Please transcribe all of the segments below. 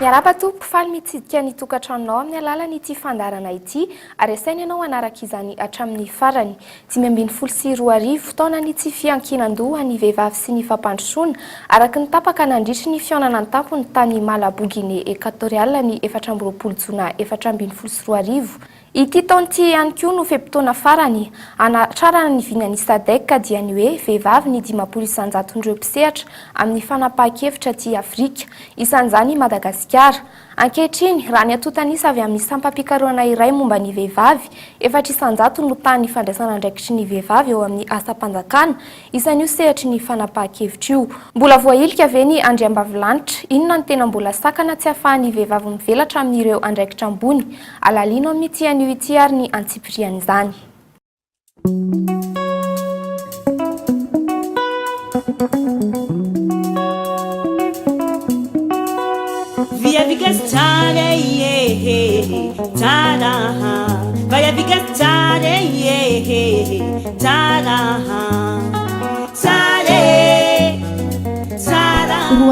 Miarahaba tompoko, faly mitsidika ny tokantranonao amin'ny alalan'ity fandaharana ity ary asaina ianao hanaraka izany hatramin'ny farany. 2015, taonan'ny tsy fiankinan-doha ny vehivavy sy ny fampandrosoana, araka ny tapaka nandritry ny fihaonana an-tampony tany Malabo Guinée Equatoriale ny 24 jona 2014. Ity taona ity ihany koa no fe-potoana farany hanatrarana ny vinan'ny Sadec dia ny hoe vehivavy ny 50 isan-jaton'ireo mpisehatra amin'ny fanapahan-kevitra aty Afrika, isan'izany i Madagasikara. Ankehitriny, raha ny antontan'isa avy amin'ny sampam-pikarohana iray momba ny vehivavy, 4% no tahan'ny fandraisana andraikitry ny vehivavy eo amin'ny asam-panjakana, isan'io sehatry ny fanapahan-kevitra io. Mbola voahilika ve ny andriambavilanitra? Inona no tena mbola sakana tsy ahafahan'ny vehivavy mivelatra amin'ireo andraikitra ambony? Alalino amin'ity anio ity ary ny antsipirian'izany.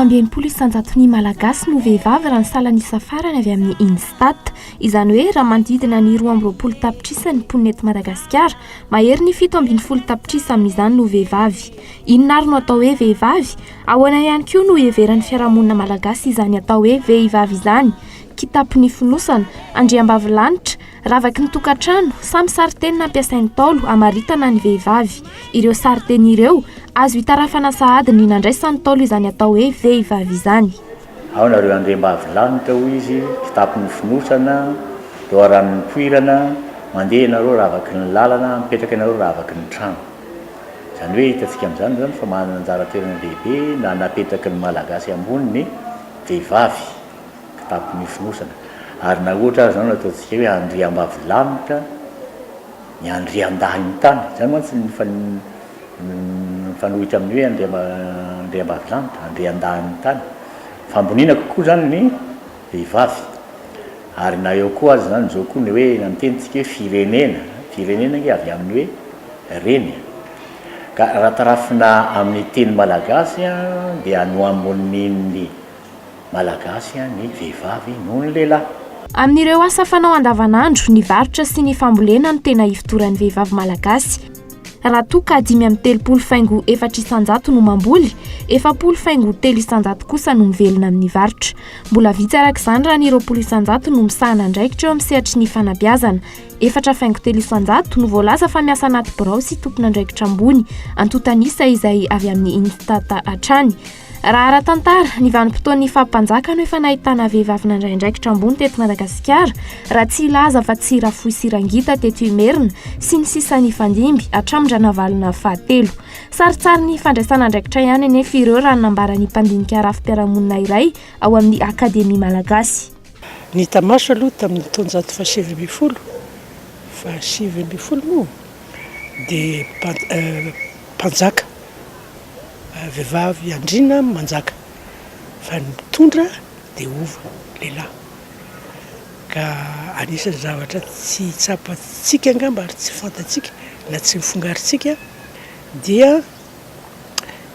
62 isan-jaton'ny Malagasy no vehivavy raha ny salan'isa farany avy amin'ny Instat. Izany hoe raha manodidina ny 22 tapitrisa ny mponina eto Madagasikara, mahery ny 17 tapitrisa amin'izany no vehivavy. Inona ary no atao hoe vehivavy? Ahoana ihany koa no iheveran'ny fiarahamonina malagasy izany atao hoe vehivavy izany? Kitapo nifonosana, andriambavilanitra, ravaky ny tokantrano, samy sarin-teny nampiasain'ny Ntaolo hamaritana ny vehivavy. Ireo sarin-teny ireo, azo itarafana sahady ny nandraisan'ny Ntaolo izany atao hoe vehivavy izany. Ao nareo andriambavilanitra hoy izy, kitapo nifonosana, loharano nipoirana, mandeha ianareo ravaky ny lalana, mipetraka ianareo ravaky ny trano. Izany hoe hitantsika amin'izany izany fa manana anjara toerana lehibe na napetraky ny Malagasy ambony ny vehivavy, kitapo nifonosana. Ary na ohatra aza izany ataontsika hoe andriambavilanitra, ny andriandahin'ny tany, izany mantsy ny mifanohitra amin'ny hoe andriambavilanitra, andriandahin'ny tany. Fahamboniana kokoa izany ny vehivavy. Ary na eo koa aza izany izao koa ny hoe na miteny tsika hoe firenena, firenena ange avy amin'ny hoe reny. Ka raha tarafina amin'ny teny malagasy dia nohambonian'ny Malagasy ny vehivavy noho ny lehilahy. Amin'ireo asa fanao andavanandro, ny varotra sy ny fambolena no tena ifotoran'ny vehivavy malagasy. Raha toa ka 35 faingo 4% no mamboly, 40 faingo 3% kosa no mivelona amin'ny varotra. Mbola vitsy araka izany raha ny 20% no misahana andraikitra eo amin'ny sehatry ny fanabeazana. 4 faingo 3% no voalaza fa miasa anaty birao sy tompon'andraikitra ambony, antontan'isa izay avy amin'ny Instat hatrany. Raha ara-tantara, ny vanim-potoan'ny faha-mpanjaka no efa nahitana vehivavy nandray andraikitra ambony teto Madagasikara, raha tsy hilaza fa tsy Rafohy sy Rangita teto Imerina, sy ny sisa nifandimby hatramin-dRanavalona fahatelo. Sarintsarin'ny fandraisana andraikitra ihany anefa ireo raha ny nambaran'ny mpandinika rafi-piarahamonina iray ao amin'ny Akademia Malagasy. Ny hita maso aloha tamin'ny taonjato faha-19, faha-19 moa, dia mpanjaka. Vehivavy andriana manjaka fa ny mitondra dia hova lehilahy. Ka anisan'ny zavatra tsy tsapantsika angamba ary tsy fantatsika na tsy mifongarintsika dia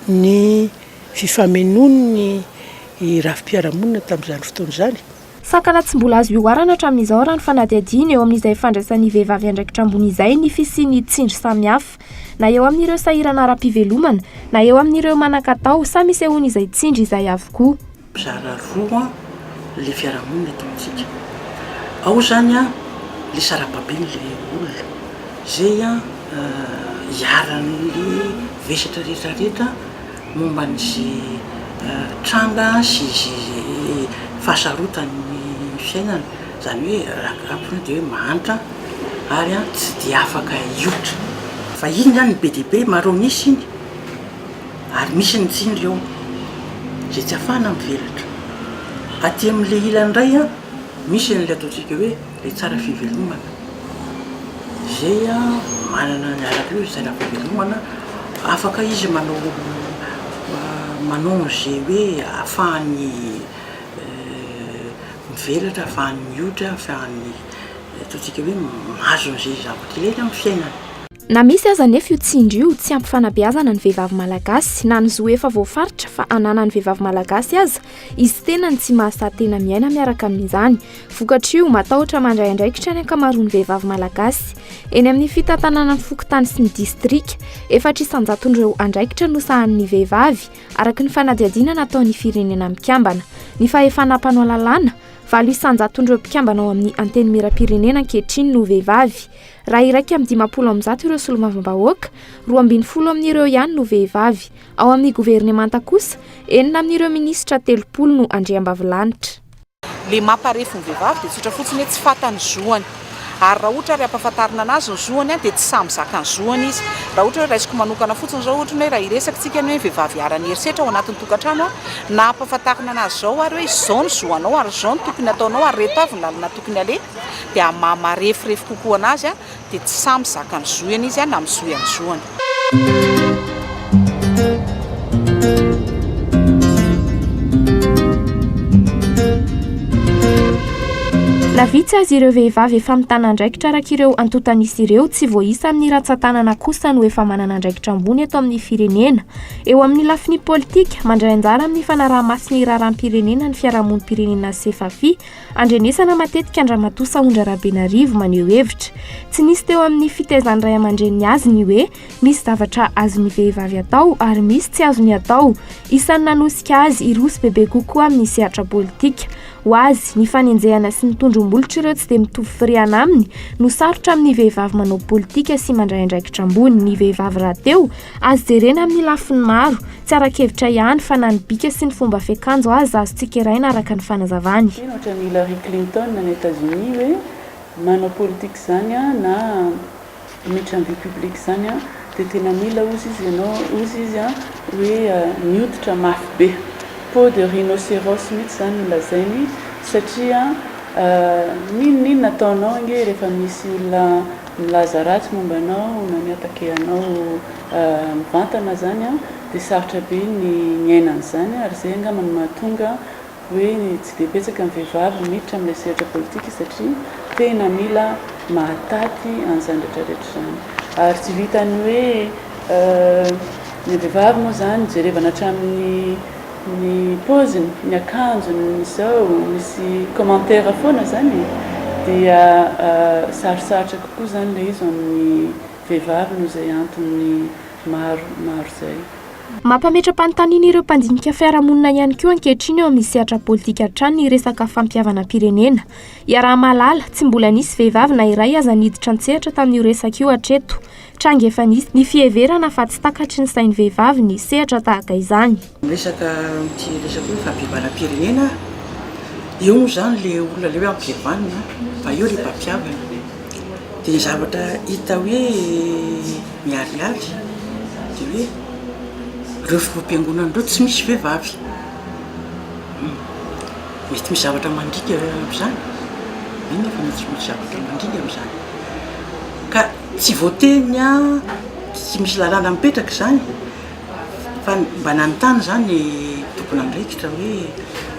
ny fifamenoan'ny rafi-piarahamonina tamin'izany fotoana izany. Sakana tsy mbola azo ihoarana hatramin'izao raha ny fanadihadiana eo amin'izay fandraisan'ny vehivavy andraikitra ambony izay ny fisian'ny tsindry samihafa. Na eo amin'ireo sahirana ara-pivelomana, na eo amin'ireo manan-katao, samy isehoan'izay tsindry izay avokoa. Mizara roa ilay fiarahamonina eto amintsika. Ao izany ilay sarababen'ilay olona izay iharan'ny vesatra rehetra rehetra. momba an'izay tranga sy izay fahasarotan'ny fiainana, izany hoe raha ampina dia hoe mahantra ary tsy dia afaka hiotra. Fa iny izany be dia be, maro an'isa iny ary misy ny tsindry eo izay tsy ahafahana mivelatra. Aty amin'ilay ilany indray misy an'ilay ataontsika hoe ilay tsara fivelomana. Izay manana ny araka io izay fivelomana, afaka izy manao manao an'izay hoe ahafahany mivelatra, ahafahany mioitra, ahafahany ataontsika hoe mahazo an'izay zavatra ilainy amin'ny fiainana. Na misy aza anefa io tsindry io, tsy ampy fanabeazana ny vehivavy malagasy. Na ny zo efa voafaritra fa ananan'ny vehivavy malagasy aza, izy tenany tsy mahasahy tena miaina miaraka amin'izany. Vokatr'io, matahotra mandray andraikitra ny ankamaroan'ny vehivavy malagasy. Eny amin'ny fitantanana ny fokontany sy ny distrika, 4 isan-jaton'ireo andraikitra no sahanin'ny vehivavy, araka ny fanadihadiana nataon'ny Firenena Mikambana. Ny fahefana mpanao lalàna, 8 isan-jaton'ireo mpikambana ao amin'ny Antenimierampirenena ankehitriny no vehivavy. Raha 151 ireo solombavambahoaka, 12 amin'ireo ihany no vehivavy. Ao amin'ny governemanta kosa, enina amin'ireo minisitra 30 no andriambavilanitra. Le mamparefo ny vehivavy dia tsotra fotsiny hoe tsy fantany zoany. Ary raha ohatra ary ampahafantarina anazy ny zoany dia tsy sahy mizaka ny zoany izy. Raha ohatra hoe raisiko manokana fotsiny izao ohatra ny hoe raha hiresaka tsika ny hoe vehivavy iharan'ny herisetra ao anatin'ny tokantrano na ampahafantarina anazy izao ary hoe izao ny zoanao ary izao no tokony ataonao ary ireto avy ny lalana tokony aleha dia amin'ny maha mareforefo kokoa anazy dia tsy sahy mizaka ny zohiny izy na mizohy ny zohiny. Na vitsy aza ireo vehivavy efa mitana andraikitra araka ireo antontan'isa ireo, tsy voaisa amin'ny rantsan-tanana kosa no efa manana andraikitra ambony eto amin'ny firenena. Eo amin'ny lafiny politika, mandray anjara amin'ny fanaraha-maso ny raharaham-pirenena ny fiarahamonim-pirenena Sefafi, Andrenesana matetika an-dRamatoa Sahondra Rabenarivo maneho hevitra. Tsy nisy teo amin'ny fitaizan'ny ray aman-dreniny azy ny hoe misy zavatra azon'ny vehivavy atao ary misy tsy azony atao. Isan'ny nanosika azy hiroso bebe kokoa amin'ny sehatra politika. Ho azy, ny fanenjehana sy ny tondro-molotr'ireo tsy dia mitovy firehana aminy no sarotra amin'ny vehivavy manao politika sy mandray andraikitra ambony. Ny vehivavy rahateo, azo jerena amin'ny lafiny maro, Tsy ara-kevitra ihany fa na ny bika sy ny fomba fiakanjo aza azo tsikeraina araka ny fanazavany. Tena ohatran'i Hillary Clinton any Etats-Unis hoe manao politique izany na miditra amin'ny vie publique izany dia tena mila hozy izy ianao hozy izy hoe ny hoditra mafy be. Peau de rhinocéros mihitsy izany no lazainy satria n'inon'inona ataonao ange rehefa misy olona milaza ratsy momba anao na mi-attaquer anao mivantana zany an, dia sarotra be ny miaina an'izany ary izay angamba no mahatonga hoe tsy dia betsaka ny vehivavy miditra amin'ilay sehatra politika satria tena mila mahataty an'izany rehetra rehetra izany. Ary tsy vitan'ny hoe ny vehivavy moa izany jerevana hatramin'ny ny paoziny, ny akanjony, ny izao, misy commentaire foana izany e, dia sarosarotra kokoa izany ilay izy ho an'ny vehivavy noho izay antony maro maro izay. Mampametra-panontaniana ireo mpandinika fiarahamonina ihany koa ankehitriny eo amin'ny sehatra politika hatrany ny resaka fampihavanam-pirenena. Iaraha-mahalala, tsy mbola nisy vehivavy na iray aza niditra an-tsehatra tamin'io resaka io hatreto. Tranga efa nisy ny fiheverana fa tsy takatry ny sain'ny vehivavy ny sehatra tahaka izany. Miresaka amin'ity resaka hoe fampihavanam-pirenena, eo moa izany ilay olona ilay hoe ampihavanina fa eo ilay mpampihavana. Dia ny zavatra hita hoe miharihary dia hoe ireo filoham-piangonana ireo tsy misy vehivavy. Mety misy zavatra mandringa amin'izany, mino aho fa mety misy zavatra mandringa amin'izany. Ka tsy voateny tsy misy lalàna mipetraka izany fa mba nanontany izany ny tompon'andraikitra hoe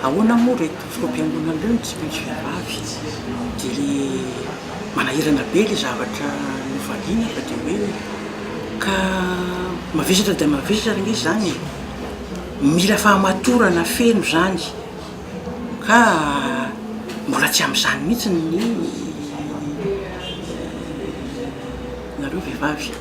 ahoana moa ireto filoham-piangonana ireo no tsy misy vehivavy. Dia le manahirana be le zavatra novaliana fa dia hoe ka mavesatra dia mavesatra anie izany e. Mila fahamatorana feno izany ka mbola tsy amin'izany mihitsy ny nareo vehivavy.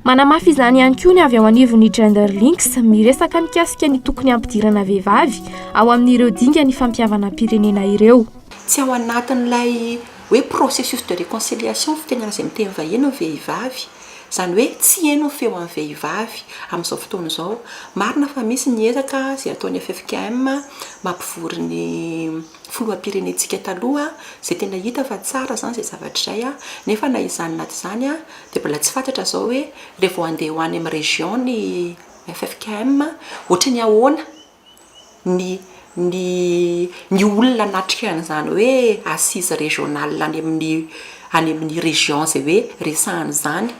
Manamafy izany ihany koa ny avy ao anivon'ny Gender Links, miresaka mikasika ny tokony hampidirana vehivavy ao amin'ireo dingan'ny fampihavanam-pirenena ireo. Tsy ao anatin'ilay hoe processus de réconciliation fitenenana izay miteny vahiny ny vehivavy. Izany hoe tsy heno ny feon'ny vehivavy amin'izao fotoana izao. Marina fa misy ny ezaka izay ataon'ny ffkm mampivory ny filoham-pirenentsika taloha, izay tena hita fa tsara izany izay zavatra izay, nefa na izany na tsy izany dia mbola tsy fantatra izao hoe rehefa vao handeha ho any amin'ny région ny ffkm, ohatry ny ahoana ny ny ny olona hanatrika an'izany hoe assise régionale any amin'ny any amin'ny région izay hoe resahana izany.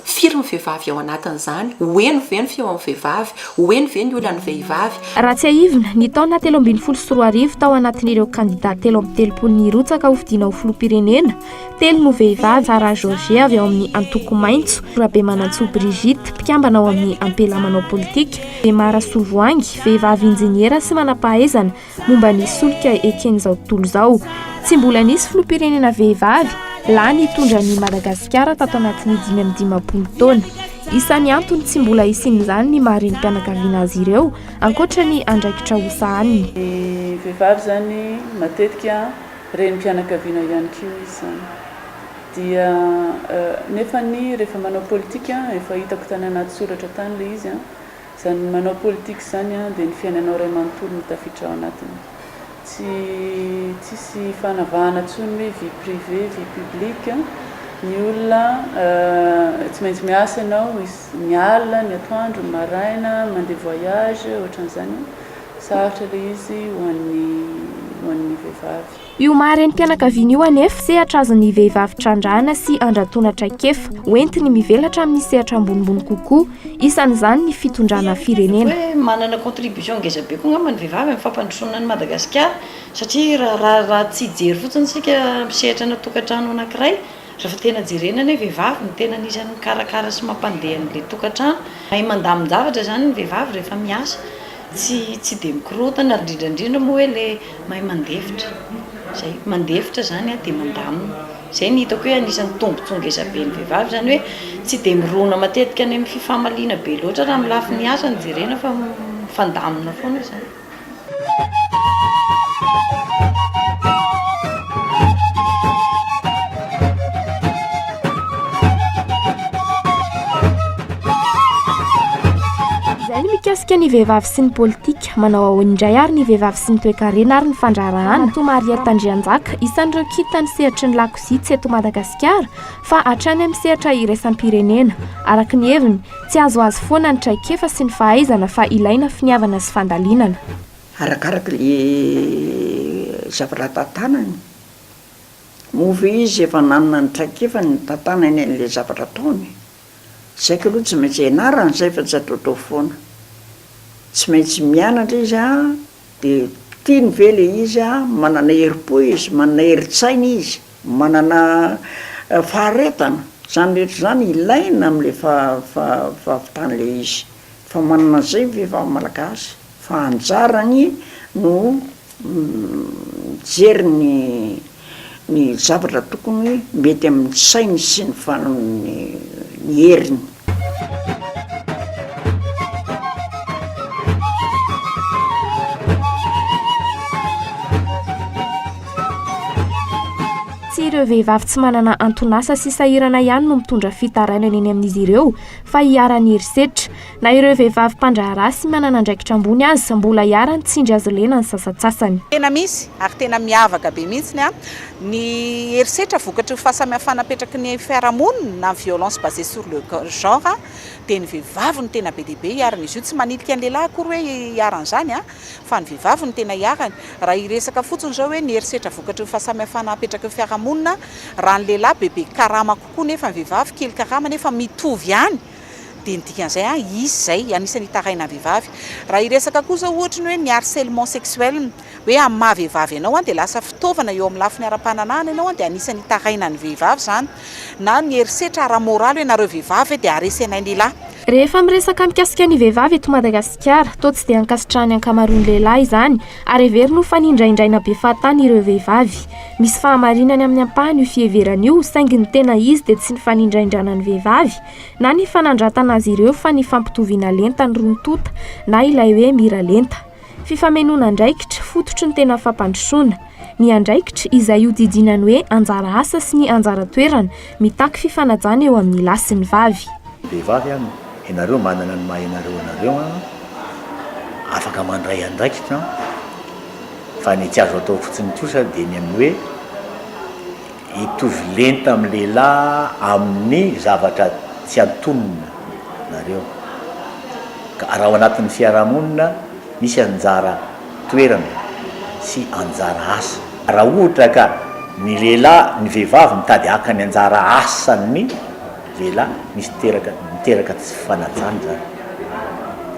Firy ny vehivavy ao anatin'izany? Ho heno ve ny feon'ny vehivavy? Ho heno ve ny olan'ny vehivavy? Raha tsiahivina, ny taona 2013 tao anatin'ireo kandidà 33 nirotsaka hofidiana ho filoham-pirenena, telo no vehivavy, Sarah Georget avy ao amin'ny antoko Maitso, Rabemanantsoa Brigitte, mpikambana ao amin'ny Ampela manao politika, Bemara Solovoahangy, vehivavy injeniera sy manam-pahaizana, momba ny solika eken'izao tontolo izao. Tsy mbola nisy filoham-pirenena vehivavy lany hitondra an'i Madagasikara tato anatin'ny 55 taona. Isan'ny antony tsy mbola hisian'izany ny maha renim-pianakaviana azy ireo, ankoatra ny andraikitra hosahaniny. Ny vehivavy izany matetika renim-pianakaviana ihany koa izy izany. Dia nefa ny rehefa manao politika, efa hitako tany anaty soratra tany ilay izy an, Izany manao politika izany dia ny fiainanao iray manontolo no tafiditra ao anatiny. Tsy tsisy fanavahana intsony hoe vie privée, vie publique. Ny olona tsy maintsy miasa ianao, ny alina, ny atoandro, ny maraina, mandeha voyage, ohatran'izany. Sarotra ilay izy ho an'ny ho an'ny vehivavy. Io maha renim-pianakaviana io anefa, sehatra azon'ny vehivavy trandrahana sy andrantoana traikefa, hoentiny mivelatra amin'ny sehatra ambonimbony kokoa, isan'izany ny fitondrana firenena. Hoe manana contribution ngeza be koa angamba ny vehivavy amin'ny fampandrosoana an'i Madagasikara satria raha raha tsy hijery fotsiny isika amin'ny sehatra ana tokantrano anankiray, rehefa tena jerena anie vehivavy no tena anisan'ny mikarakara sy mampandeha an'ilay tokantrano. Mahay mandamin-javatra izany ny vehivavy rehefa miasa. Tsy tsy dia mikorontana ary indrindra indrindra moa hoe le mahay mandefitra, zay, mandefitra zany an dia mandamina, zay no hitako hoe anisan'ny tombotsoa ngeza be ny vehivavy zany hoe tsy dia mirona matetika any amin'ny fifamaliana be loatra raha amin'ny lafiny asa no jerena fa mifandamina foana zany. Izay ny mikasika ny vehivavy sy ny politika. Manao ahoana indray ary ny vehivavy sy ny toekarena ary ny fandraharahana? Ramatoa Mariette Andrianjaka, isan'ireo kintan'ny sehatry ny lakozia tsy eto Madagasikara fa hatrany amin'ny sehatra iraisam-pirenena. Araka ny heviny, tsy azoazo foana ny traikefa sy ny fahaizana fa ilaina finiavana sy fandalinana. Arakaraka ilay zavatra tantanany. Moa ve izy efa nanana ny traikefany nitantanany an'ilay zavatra ataony? Tsy haiko aloha, tsy maintsy ianarana izay fa tsy ataotao foana. Tsy maintsy mianatra izy an, dia tiany ve ilay izy an, manana herim-po izy, manana herin-tsaina izy, manana faharetana. Izany rehetra izany ilaina amin'ilay fahavitana ilay izy. Fa manana an'izay ny vehivavy malagasy, fa anjarany no mijery ny ny zavatra tokony mety amin'ny sainy sy ny ny heriny. Tsy ireo vehivavy tsy manana anton'asa sy sahirana ihany no mitondra fitarainana eny amin'izy ireo fa iharan'ny herisetra. Na ireo vehivavy mpandraharaha sy manana andraikitra ambony aza mbola iharan'ny tsindry azo lena ny sasantsasany. Tena misy ary tena miavaka be mihitsy ny herisetra vokatry ny fahasamihafana apetraky ny fiarahamonina na ny violence basée sur le genre dia ny vehivavy no tena be dia be iharan'izy io. Tsy manilika ny lehilahy akory hoe iharan'izany fa ny vehivavy no tena iharany. Raha hiresaka fotsiny izao hoe ny herisetra vokatry ny fahasamihafana apetraky ny fiarahamonina, raha ny lehilahy bebe karama kokoa nefa ny vehivavy kely karama nefa mitovy ihany dia ny dikan'izay an, hisy izay anisan'ny hitaraina ny vehivavy. Raha hiresaka koa izao ohatry ny hoe ny harcèlement sexuel, hoe amin'ny maha vehivavy anao an, dia lasa fitaovana eo amin'ny lafiny ara-pananahana ianao an, dia anisan'ny hitaraina ny vehivavy izany. Na ny herisetra ara-moraly hoe nareo vehivavy ve dia haharesy anay lehilahy. Rehefa miresaka mikasika ny vehivavy eto Madagasikara, toa tsy dia ankasitrahan'ny ankamaroan'ny lehilahy izany ary heveriny ho fanindraindraina be fahatany ireo vehivavy. Misy fahamarinany amin'ny ampahany io fiheverana io, saingy ny tena izy dia tsy ny fanindraindrana ny vehivavy na ny fanandratana azy ireo fa ny fampitoviana lenta ny roa tonta na ilay hoe miralenta. Fifamenoana andraikitra, fototry ny tena fampandrosoana. Ny andraikitra, izay ihodidina ny hoe anjara asa sy ny anjara toerana, mitaky fifanajana eo amin'ny lahy sy ny vavy. Vehivavy an, ianareo manana ny maha ianareo anareo an, afaka mandray andraikitra an, fa ny tsy azo atao fotsiny kosa dia ny amin'ny hoe Hitovy lenta amin'ny lehilahy amin'ny zavatra tsy antonona nareo. Ka raha ao anatin'ny fiarahamonina misy anjara toerana sy anjara asa. Raha ohatra ka ny lehilahy, ny vehivavy mitady haka ny anjara asan'ny lehilahy misy teraka miteraka tsy fanajana izany.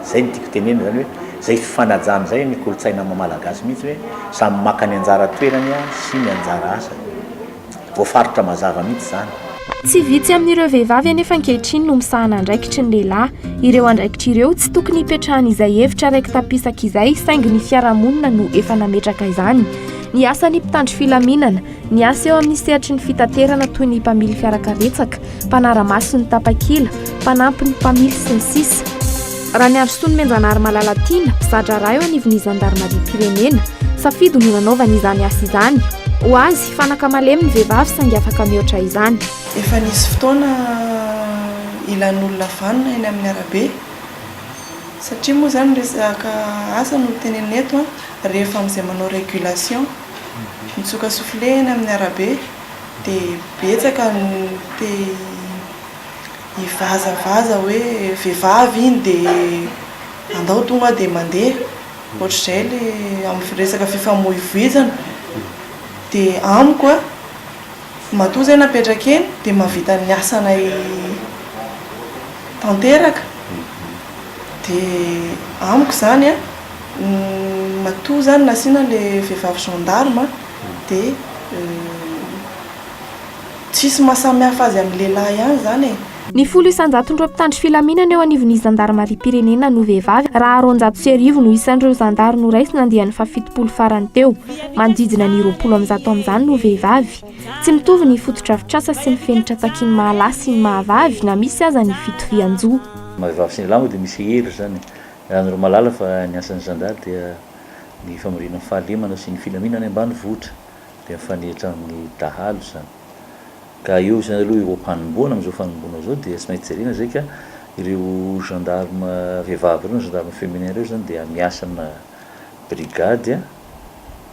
Izay no tiako tenenina izany hoe izay fifanajana izay ny kolontsaina maha malagasy mihitsy hoe samy maka ny anjara toerany sy ny anjara asany. Voafaritra mazava mihitsy izany. Tsy vitsy amin'ireo vehivavy anefa ankehitriny no misahana andraikitry ny lehilahy. Ireo andraikitra ireo tsy tokony hipetrahan'izay hevitra raiki-tampisaka izay saingy ny fiarahamonina no efa nametraka izany. Ny asan'ny mpitandro filaminana, ny asa eo amin'ny sehatry ny fitaterana toy ny mpamily fiarakaretsaka, mpanara-maso ny tapakila, mpanampy ny mpamily sy ny sisa. Raniarisoa Nomenjanahary Malalatiana, mpizadraharaha eo anivon'ny zandarimariam-pirenena. Safidy no nanaovany izany asa izany. Ho azy, fanaka malemy ny vehivavy saingy afaka mihoatra izany. Efa nisy fotoana ilan'olona vanona eny amin'ny arabe satria moa izany resaka asa no tenenina eto an, rehefa amin'izay manao régulation, mitsoka soufflet eny amin'ny arabe dia betsaka ny te hivazavaza hoe vehivavy iny dia andao tonga dia mandeha, ohatr'izay le amin'ny resaka fifamoivoizana dia amiko an, matoa izay napetraka eny dia mahavita ny asanay tanteraka dia amiko izany an, matoa izany nasiana le vehivavy gendarme dia tsisy maha samy hafa azy amin'ny lehilahy ihany izany e. Ny 10 isan-jaton'ireo mpitandro filaminana eo anivon'ny zandarimariam-pirenena no vehivavy, raha 200 no isan'ireo zandary noraisina andiany fahafitopolo farany teo. Manodidina ny 20 amin'izany no vehivavy. Tsy mitovy ny fotodrafitrasa sy ny fenitra takian'ny maha lahy sy ny maha vavy na misy aza ny fitovian-jo. Ny maha vehivavy sy ny lehilahy moa dia misy hery izany. Ianareo mahalala fa ny asan'ny zandary dia ny famoriana ny fahalemana sy ny filaminana any ambanivohitra. Dia mifanehitra amin'ny dahalo izany. Ka eo izany aloha eo am-panombohana amin'izao fanombohana izao dia tsy maintsy jerena izay ka ireo gendarme vehivavy ireo na gendarme féminin ireo izany dia miasa amina brigade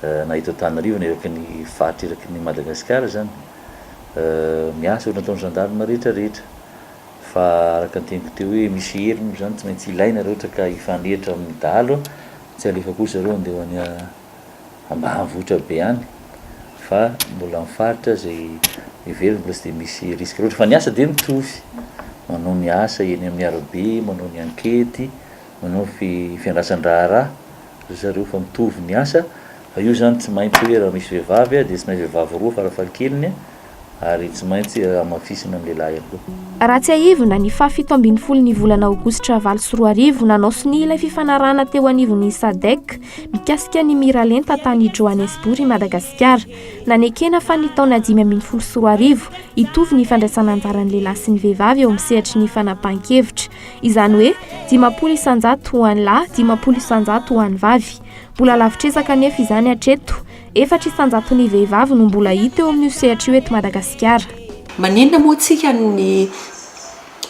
na eto Antananarivo na eraky ny faritra eraky ny Madagasikara izany. Miasa ohatran'ny ataon'ny gendarme rehetra rehetra. Fa araka ny teniko teo hoe misy hery moa izany tsy maintsy ilaina raha ohatra ka hifanehitra amin'ny dahalo, tsy alefa kosa zareo handeha ho any ambanivohitra be any fa mbola amin'ny faritra izay heverina mbola tsy dia misy risque loatra fa ny asa dia mitovy, manao ny asa eny amin'ny arabe, manao ny ankety, manao ny fiandrasan-draharaha ry zareo fa mitovy ny asa fa io izany tsy maintsy hoe raha misy vehivavy dia tsy maintsy vehivavy roa farafahakeliny ary tsy maintsy hamafisina amin'ny lehilahy ihany koa. Raha tsiahivina, ny faha 17 ny volana aogositra 2008, nanao sonia ilay fifanarahana teo anivon'ny Sadec mikasika ny miralenta tany Johannesburg i Madagasikara. Nanekena fa ny taona 2015, hitovy ny fandraisana anjaran'ny lehilahy sy ny vehivavy eo amin'ny sehatry ny fanapahan-kevitra. Izany hoe, 50% ho an'ny lahy, 50% ho an'ny vavy. Mbola lavitr'ezaka anefa izany hatreto. Efatra isan-jaton'ny vehivavy no mbola hita eo amin'io sehatra io eto Madagasikara. Maninona moa tsika ny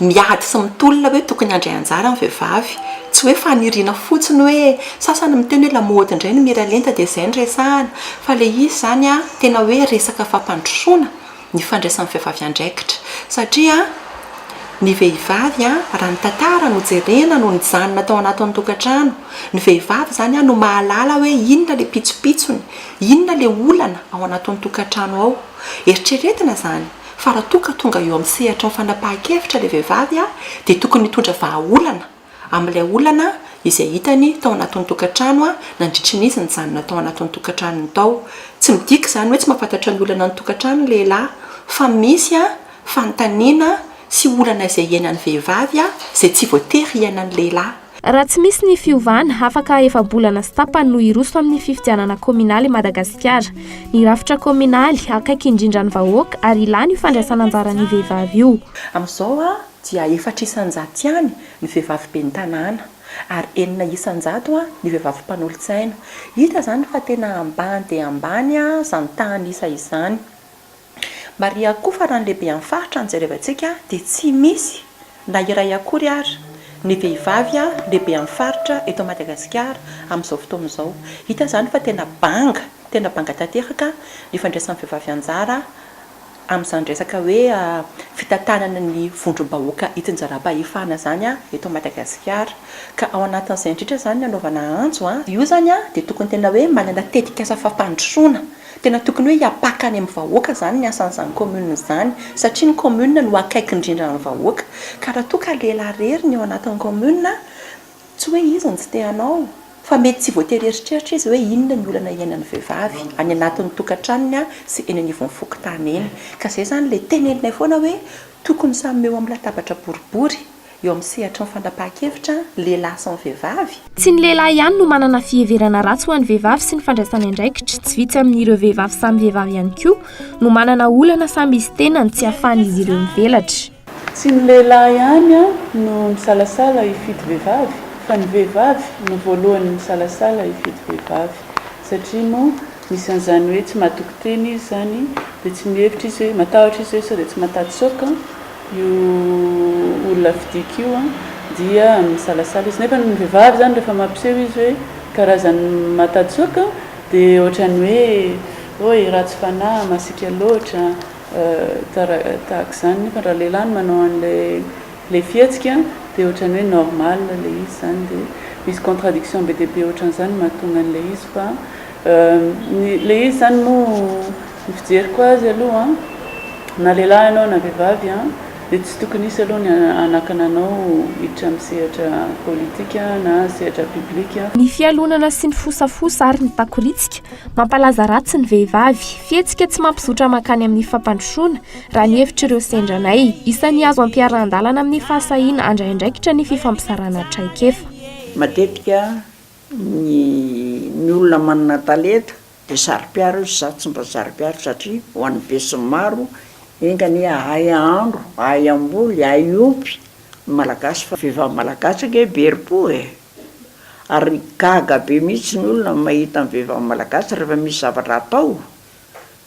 miady sy mitolona hoe tokony handray anjara ny vehivavy? Tsy hoe faniriana fotsiny hoe sasany miteny hoe lamaody indray ny miralenta dia izay no resahana fa ilay izy izany tena hoe resaka fampandrosoana ny fandraisan'ny vehivavy andraikitra satria ny vehivavy raha ny tantara no jerena no nijanona tao anatin'ny tokantrano, ny vehivavy izany no mahalala hoe inona ilay pitsopitsony, inona ilay olana ao anatin'ny tokantrano ao. Eritreretina izany fa raha toa ka tonga eo amin'ny sehatry ny fanapahan-kevitra ilay vehivavy dia tokony hitondra vahaolana amin'ilay olana izay hitany tao anatin'ny tokantrano nandritry ny izy nijanona tao anatin'ny tokantranony tao. Tsy midika izany hoe tsy mahafantatra ny olana ny tokantrano ny lehilahy fa misy fanontaniana sy olana izay iainan'ny vehivavy izay tsy voatery hiainan'ny lehilahy. Raha tsy misy ny fiovana, afaka efa-bolana sy tapany no hiroso amin'ny fifidianana kaominaly i Madagasikara. Ny rafitra kaominaly, akaiky indrindra ny vahoaka ary ilàna io fandraisana anjaran'ny vehivavy io. Amin'izao dia 4% ihany ny vehivavy ben'ny tanàna ary 6% ny vehivavy mpanolotsaina. Hita izany fa tena ambany dia ambany izany tahan'isa izany. Marihako koa fa raha ny lehibe amin'ny faritra no jerevantsika dia tsy misy na iray akory ary ny vehivavy lehibe amin'ny faritra eto Madagasikara amin'izao fotoana izao. Hita izany fa tena banga, tena banga tanteraka ny fandraisan'ny vehivavy anjara amin'izany resaka hoe fitantanana ny vondrom-bahoaka itsinjaram-pahefana izany eto Madagasikara. Ka ao anatin'izay indrindra izany ny anaovana antso. Io izany dia tokony tena hoe manana tetikasa fampandrosoana. Tena tokony hoe hiapaka any amin'ny vahoaka izany ny asan'izany commune izany satria ny commune no akaiky indrindra ny vahoaka. Ka raha toa ka lehilahy irery ny ao anatin'ny commune, tsy hoe izy no tsy te hanao fa mety tsy voatery hieritreritra izy hoe inona ny olana iainan'ny vehivavy any anatin'ny tokantranony sy eny anivon'ny fokontany eny. Ka izay izany ilay teneninay foana hoe tokony samy eo amin'ny latabatra boribory eo amin'ny sehatry ny fanapahan-kevitra, lehilahy sy ny vehivavy. Tsy ny lehilahy ihany no manana fiheverana ratsy ho an'ny vehivavy sy ny fandraisany andraikitra, tsy vitsy amin'ireo vehivavy samy vehivavy ihany koa no manana olana samy izy tenany tsy ahafahan'izy ireo mivelatra. Tsy ny lehilahy ihany no misalasala hifidy vehivavy fa ny vehivavy no voalohany misalasala hifidy vehivavy satria moa misy an'izany hoe tsy mahatoky tena izy izany dia tsy mihevitra izy hoe matahotra izy hoe sao dia tsy mahatady io olona fidiko io dia misalasala izy nefa ny vehivavy izany rehefa mampiseho izy hoe karazan'ny mahatady dia ohatran'ny hoe oy ratsy fanahy masiaka loatra tahaka izany nefa raha lehilahy no manao an'ilay ilay fihetsika dia ohatran'ny hoe normal ilay izy izany dia misy contradiction be dia be ohatran'izany mahatonga an'ilay izy fa ny ilay izy izany moa ny fijeriko azy aloha an, na lehilahy ianao na vehivavy an, dia tsy tokony hisy aloha ny hanakana anao hiditra amin'ny sehatra politika na sehatra public. Ny fialonana sy ny fosafosa ary ny takoritsika Mampalaza ratsy ny vehivavy. Fihetsika tsy mampizotra mankany amin'ny fampandrosoana, raha ny hevitr'ireo sendra anay. Isan'ny azo ampiarahan-dalana amin'ny fahasahiana handray andraikitra ny fifampizarana traikefa. Matetika ny ny olona manana talenta dia saro-piaro izy, za tsy mba saro-piaro satria ho an'ny besinimaro enga anie hahay hahandro, hahay hamboly, hahay hiompy ny Malagasy fa vehivavy Malagasy ange be herim-po e! Ary gaga be mihitsy ny olona mahita ny vehivavy malagasy rehefa misy zavatra atao,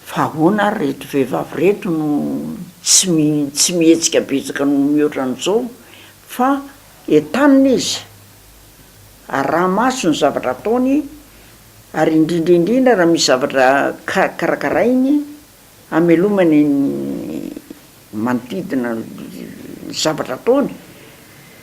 fa ahoana ary reto vehivavy reto no tsy tsy mihetsika betsaka noho mihoatra an'izao, fa entanina izy, araha-maso ny zavatra ataony, ary indrindra indrindra raha misy zavatra karakarainy hamelomany ny manodidina ny zavatra ataony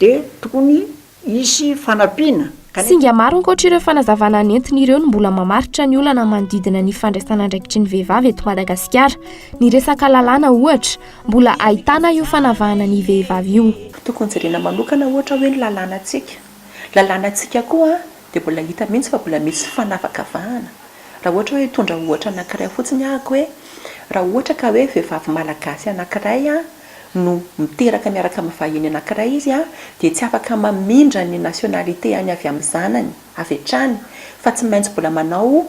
dia tokony Hisy fanampiana kanefa. Singa maro ankoatra ireo fanazavana nentiny ireo no mbola mamaritra ny olana manodidina ny fandraisana andraikitry ny vehivavy eto Madagasikara. Ny resaka lalàna, ohatra, mbola ahitana io fanavahana ny vehivavy io. Tokony jerena manokana ohatra hoe ny lalànantsika. Lalànantsika koa dia mbola hita mihitsy fa mbola misy fanavakavahana. Raha ohatra hoe hitondra ohatra anankiray fotsiny ahako hoe raha ohatra ka hoe vehivavy malagasy anankiray no miteraka miaraka amin'ny vahiny anankiray izy dia tsy afaka mamindra ny nationalité-any avy amin'ny zanany avy hatrany fa tsy maintsy mbola manao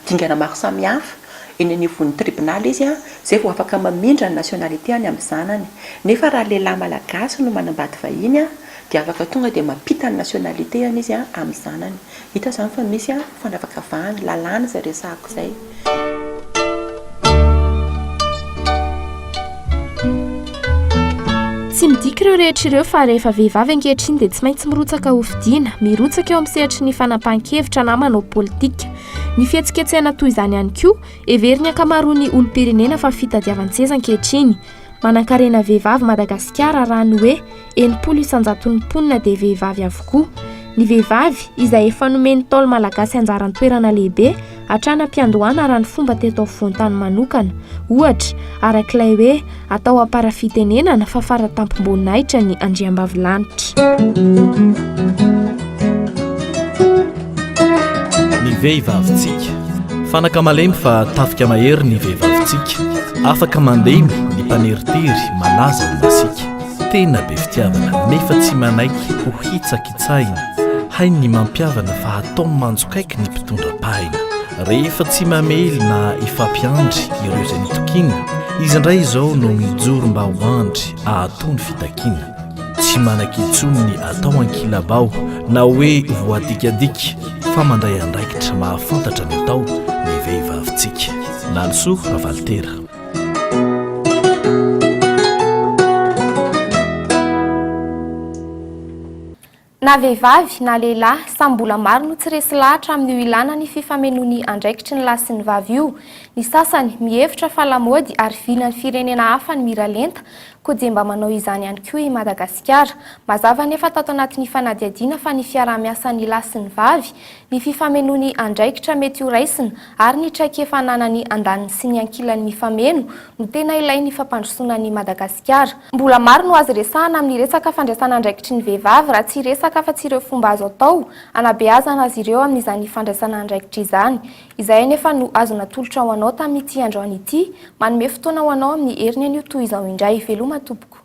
dingana maro samihafa eny anivon'ny tribonaly izy izay vao afaka mamindra ny nationalité-any amin'ny zanany. Nefa raha lehilahy malagasy no manambady vahiny dia afaka tonga dia mampita ny nationalité-any izy amin'ny zanany. Hita izany fa misy fanavakavahana, lalàna izay resahako izay. Tsy midika ireo rehetra ireo fa rehefa vehivavy ankehitriny dia tsy maintsy mirotsaka hofidiana, mirotsaka eo amin'ny sehatry ny fanapahan-kevitra na manao politika. Ny fihetsiketsehana toy izany ihany koa, heverin'ny ankamaroan'ny olom-pirenena fa fitadiavan-tseza ankehitriny. Manankarena vehivavy Madagasikara raha ny hoe 60 isan-jaton'ny mponina dia vehivavy avokoa. Ny vehivavy, izay efa nomen'ny Ntaolo malagasy anjaran-toerana lehibe hatrany am-piandohana raha ny fomba teto afovoan-tany manokana. Ohatra, araka ilay hoe atao am-parafitenenana fa faratampom-boninahitra ny andriambavilanitra. Ny vehivavintsika. Fanaka malemy fa tafika mahery ny vehivavintsika. Afaka mandemy ny mpaneritery malaza ho masiaka. Tena be fitiavana nefa tsy manaiky ho hitsakitsahina. Hainy ny mampihavana fa ataony manjokaiky ny mpitondra pahina. Rehefa tsy mamely na hifampiandry ireo izay nitokiana, izy indray izao no mijoro mba ho andry ahato ny fitakiana. Tsy manaiky intsony ny atao ankilabao na hoe voadikadika fa mandray andraikitra mahafantatra ny atao ny vehivavintsika. Lalisoa Ravalitera. Na vehivavy na lehilahy, Samy mbola maro no tsy resy lahatra amin'io ilàna ny fifamenoan'ny andraikitry ny lahy sy ny vavy io. Ny sasany, mihevitra fa lamaody ary vinan'ny firenena hafa ny miralenta, koa dia mba manao izany ihany koa i Madagasikara. Mazava anefa tato anatin'ny fanadihadiana fa ny fiaraha-miasan'ny lahy sy ny vavy, ny fifamenoan'ny andraikitra mety ho raisina ary ny traikefa ananan'ny andaniny sy ny ankilany mifameno no tena ilain'ny fampandrosoana an'i Madagasikara. Mbola maro no azo resahana amin'ny resaka fandraisana andraikitry ny vehivavy raha tsy hiresaka afa-tsy ireo fomba azo atao hanabeazana azy ireo amin'izany fandraisana andraikitra izany. Izay anefa no azo natolotra ho anao tamin'ity androany ity. Manome fotoana ho anao amin'ny heriny anio toy izao indray. Veloma tompoko.